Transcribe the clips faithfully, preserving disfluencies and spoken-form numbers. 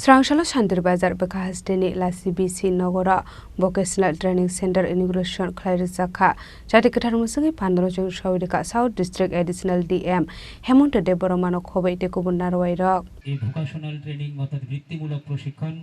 Srangsalo Shantir Bazar bwkha hasteni Lasi B C Nogoro Vocational Training Center inauguration khlai rijak kha. Chati kwthar mwswngwi pandro chwng sawi rwkha South District Additional D M Hemanta Debbarma no khobwi tei kubun narwai rok. এই vocational training অর্থাৎ বৃত্তিমূলক প্রশিক্ষণ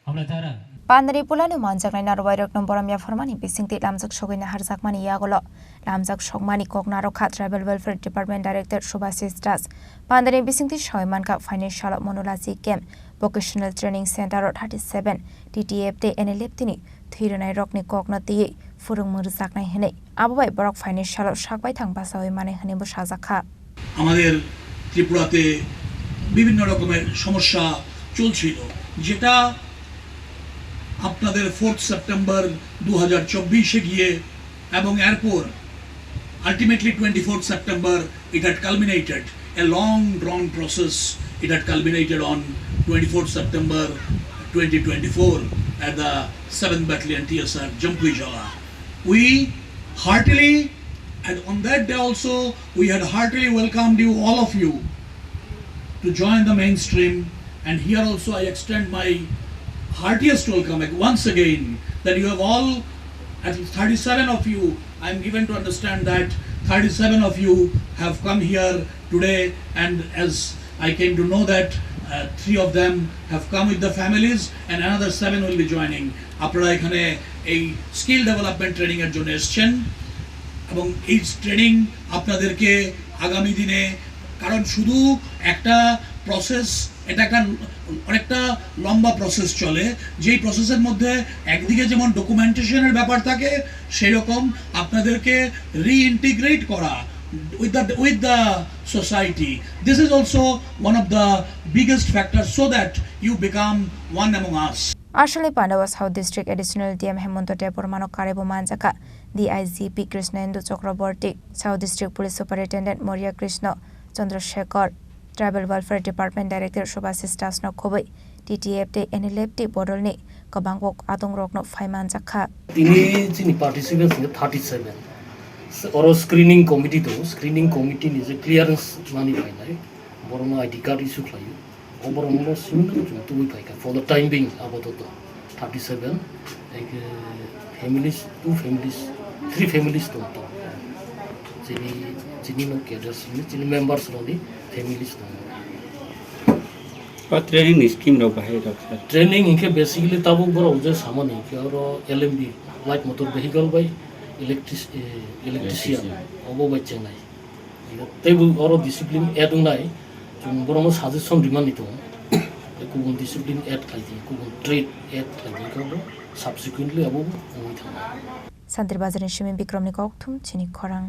আমরা যারা Pandri pulano manjaknai narwai rokno borom yapharmani bisingtwi lamjak sogwi naharjakmani yagulo lamjak sokmani kok narwkha Tribal Welfare Department Director Subhasis Das. Pandri bisingtwi sawi mankha financial monolasi camp Vocational Training Center o thirty seven T T F tei N L F T ni thwi rwnai rokni kokno twiwi phwrwngmung rwjaknai hwnwi. Abo bai borok phainai salo sak baithang bachaui manai hwnwi bo sajak kha. আমাদের ত্রিপুরাতে বিভিন্ন রকমের সমস্যা চলছিল, যেটা আপনাদের fourth September দু হাজার চব্বিশে গিয়ে এবং এরপর ultimately twenty-fourth September it had culminated, a long drawn process. It had culminated on twenty-fourth September twenty twenty-four at the seventh Battalion T S R Jampuijala. We heartily, and on that day also, we had heartily welcomed you, all of you, to join the mainstream. And here also I extend my heartiest welcome ag-, once again, that you have all, at least thirty-seven of you, I am given to understand that thirty-seven of you have come here today, and as I came to know that, uh, three of them have come with the families and another seven will be joining. আপনারা এখানে এই skill development training এর জন্য এসেছেন এবং এই ট্রেনিং আপনাদেরকে আগামী দিনে, কারণ শুধু একটা প্রসেস, এটা একটা অনেকটা লম্বা প্রসেস চলে, যেই প্রসেসের মধ্যে একদিকে যেমন ডকুমেন্টেশনের ব্যাপার থাকে, সেই রকম আপনাদেরকে রিইন্টিগ্রেট করা with the, with the society. This is also one of the biggest factors so that you become one among us. Aswkni pandao South District Additional D M Hemanta Debbarmano karwi bo manjakha D I G P Krishnendu Chakraborty, South District Police Superintendent Maria Krishna Chandrasekhar, Tribal Welfare Department Director Subhasis Dasno khobwi T T F tei N L F T bodolni kwbangbo adongrokno phai manjakha. Tini chini participants ni thirty seven. Oro screening committee tongo, screening committee ni je clearance nani phainai, borokno I D card issue khlaio. O borokno simi chwng tubui phaikha for the time being apatot thirty seven, like, families, two families, three families tong tong. Chini, chini no cadres ni, chini members rokni families tong. O training ni scheme rok bahai rok, sir? Training hinkhe basically tabuk borok je samani hinkhe oro L M V, light motor vehicle bai electric-, eh, electrician, electrician, obo bai chengnai. Teibo oro discipline add wngnai, chwng borokno suggestion rimani tongo. Tei kubun discipline add khlai di, kubun trade add khlai di, khe bo subsequently abo wngwi thango. Santir Bazarni simi Bikramni kokthum chini khorang.